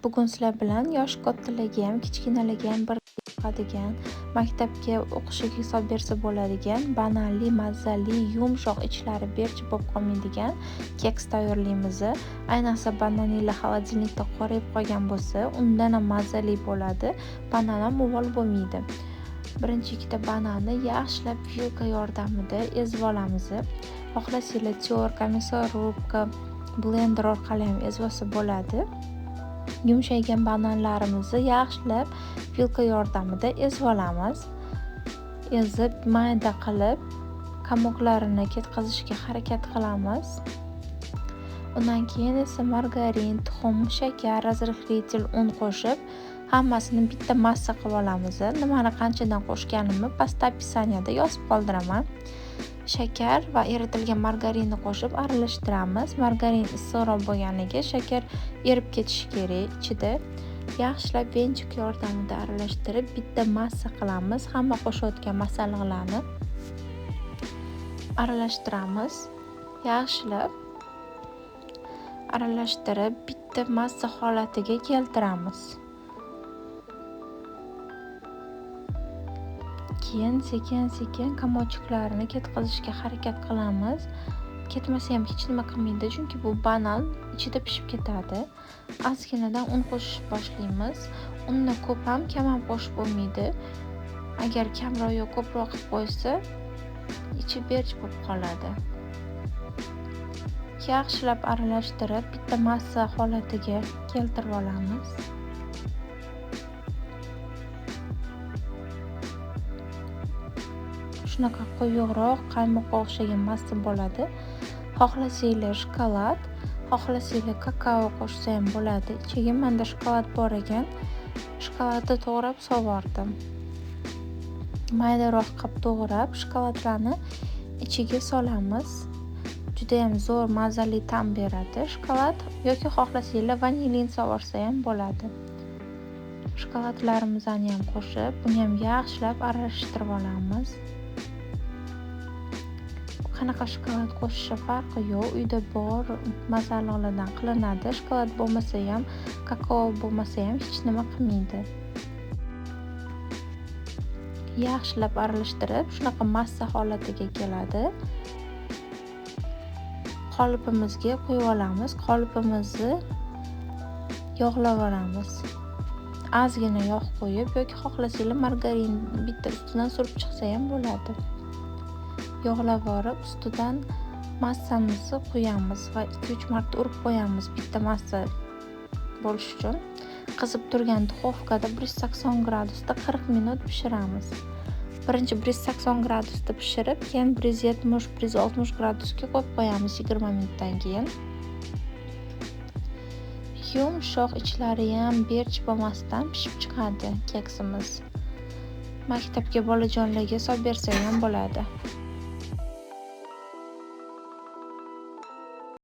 Bugun sizlar bilan yosh kattalarga ham, kichkinalarga ham bir yoqadigan, maktabga o'qishiga hisob bersa bo'ladigan, bananli, mazali, yumshoq, ichlari berchi bo'lib qolmaydigan keks tayyorlaymiz. Ayniqsa bananlar холодильникda qorayib qolgan bo'lsa, undan ham mazali bo'ladi. Banan ham uvol bo'lmaydi. Birinchi ikkita bananni yaxshilab vilka yordamida ezib olamiz. Xohlasanglar тёрка, мясорубка, blender orqali ham ezib olsa bo'ladi. Yumshaygan bananlarimizni yaxshilab vilka yordamida ezib olamiz. Ezib mayda qilib komoklarini ketkazishga harakat qilamiz. Undan keyin esa margarin, tuxum, shakar, разрыхлитель, un qo'shib hammasini bitta massa qilib olamiz. Nimani qanchadan qo'shganimni pastda описаниеda yozib qoldiraman. Shakar va eritilgan margarinni qo'shib aralashtiramiz. Margarin issiqroq bo'lganiga shakar erib ketishi kerak ichida. Yaxshilab venchik yordamida aralashtirib bitta massa qilamiz. Hamma qo'shayotgan masalliqlarni aralashtiramiz. Yaxshilab aralashtirib bitta massa holatiga keltiramiz. Keyin sekin-sekin komochiklarni ketkazishga harakat qilamiz. Ketmasa ham hech nima qilmaydi, chunki bu banan ichida pishib ketadi. Ozginadan un qo'shib boshlaymiz. Unni ko'p ham, kam ham qo'shib bo'lmaydi. Agar kamroq yo ko'proq qilib qo'ysa, ichi berch bo'lib qoladi. Yaxshilab aralashtirib, bitta massa holatiga keltirib olamiz. Shunaqa quyuqroq, qaymoqqa o'xshagan massa bo'ladi. Xohlasanglar shokolad, xohlasanglar kakao qo'shsa ham bo'ladi. Ichiga menda shokolad bor ekan. Shokoladni to'g'rab sovordim. Maydaroq qilib to'g'rab, shokoladlarni ichiga solamiz. Juda ham zo'r mazali ta'm beradi shokolad yoki xohlasanglar vanilin sovorsa ham bo'ladi. Shokoladlarimizni ham qo'shib, buni ham yaxshilab aralashtirib olamiz. Qanaqa shokolad qo'shishi farqi yo'q. Uyda bor masalliqlardan qilinadi. Shokolad bo'lmasa ham, kakao bo'lmasa ham hech nima qilmaydi. Yaxshilab aralashtirib, shunaqa massa holatiga keladi. Qolipimizga quyib olamiz. Qolipimizni yog'lab olamiz. Ozgina yog' qo'yib yoki xohlasanglar margarin bitta ustidan surib chiqsa ham bo'ladi. Yog'lab olib, ustidan massamizni quyamiz va 2-3 marta urib qo'yamiz bitta massa bo'lish uchun. Qizib turgan duxovkada 180 gradusda 40 minut pishiramiz. Birinchi 180 gradusda pishirib, keyin 170-160 gradusga qo'yib qo'yamiz 20 minutdan keyin. Yumshoq, ichlari ham berch bo'lmasdan pishib chiqadi keksimiz. Maktabga bolajonlarga solib bersa ham bo'ladi.